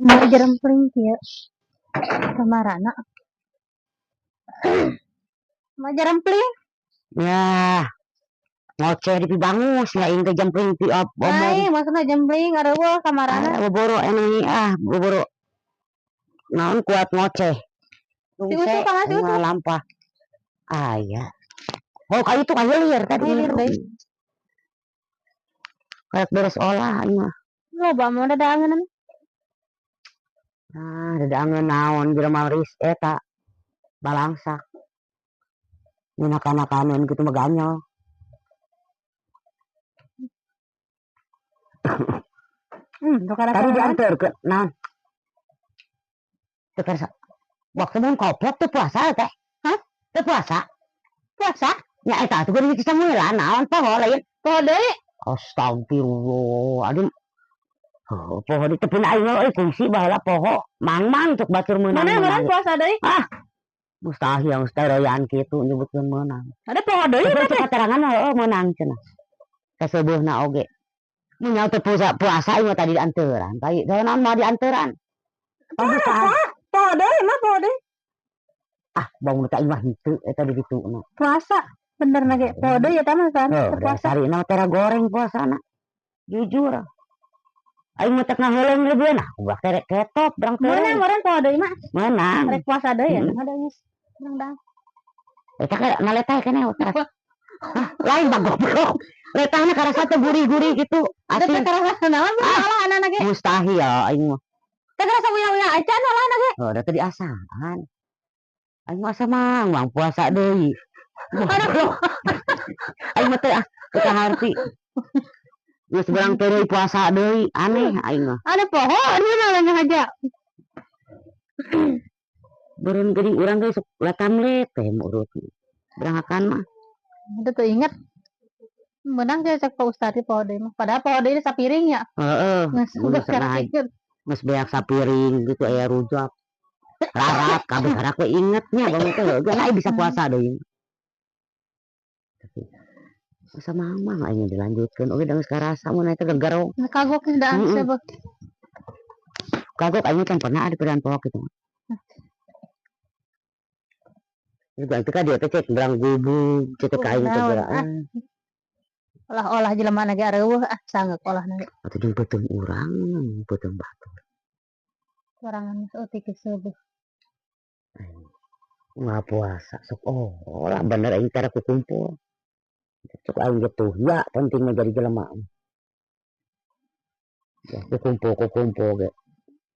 Mau jerempling kieu. Kamarana? Mau jerempling? Ya, ngoceh di pibangus nya aing teh jempling pi omong. Lain, maksudna jempling areueuh kamarana. Ah, boboro emang ah, boboro. Naon kuat ngoceh. Si Usu ka si Usu? Lampah. Aya. Oh, kayu tuh kayu liar tadi. Lieur deui. Kayak beres olah aing mah. Loba mah dadaangeun. Ah, dadaangeun naon jelema ris eta balangsak. Minakan-nakaneun kitu mah ganyol. Tuh Tadi diantarkeun naon? Teu karasa. Waktu mun koplok teu puasa teh. Hah? Teu puasa. Puasa? Nya eta atuh geuning samuelan naon poho lain. Poho deui. Astagfirullah. Aduh. Oh, poho di tepun aing euy kungsi baheula poho. Mang-mang cuk batur meunang. Mana meureun puasa deui? Ah. Mustahil mustahil kitu nyebutkeun meunang. Ada poho deui Tapi teh. cek katerangan heueuh meunang cenah. Kaseubeurna oge. Mun nyaho teu puasa puasa ieu mah tadi dianteuran. Tadi naon moal dianteran. Puasa. Poho deui mah poho deui. Ah, bangun teh aing mah henteu eta di dituna. Puasa. Bener na ge. Poho deui eta mah kan. Heuh, Puasa. sarina teh goreng puasana. Jujur. Aing mah tek ngaheuleung leubeun nah, ulah teh ketop berang teh. Meunang meureun poho deui mah. Meunang. Rek puasa deui ya, Heeh. ada geus. Meunang dah. Eta ka naletah keneh otak. Hah, lain bang goblok. Letahna karasa teh gurih-gurih gitu. Ada teh Asin. karasa naon Ah. olah anak ge. Mustahil aing mah. Teh karasa uyah-uyah acan olah ge. Oh, da teh diasaan. Aing mah asa mang, mang puasa deui. Goblok. Aing mah teh ah, teu kaharti. Geus berang teh puasa deui, aneh aing mah. Ada poho dia mah lain aja. Beureun geuning urang ge sok latamlet teh urut. Berangkakan mah. Itu tuh inget. Menang ge cek Pak Ustad poho deui mah. Padahal poho deui sapiring ya. Heeh, Geus mun geus naik. inget. Geus beak sapiring gitu aya rujak. Rarat kabeh karak we ingetnya bangun teh heueuh lain bisa puasa deui. Tapi asa mamang aing dilanjutkeun oge da geus karasa mun eta gegerong. Kagok geus daan Heeh. sebeuh. Kagok aing kan pernah ada pedang poho kitu. Juga itu kan dia teh cek berang gubug cek teh ka aing teh Naon, geura. ah. Olah-olah jelema na ge areueuh ah sanggeuk olahna ge. Atuh jeung peuteung urang, peuteung batur. Sorangan saeutik ge seubeuh. Nggak puasa sok oh lah bener aing tara kukumpul. Cuk aing ge tuh ya penting mah jadi jelema. Ya kukumpul kukumpul ge.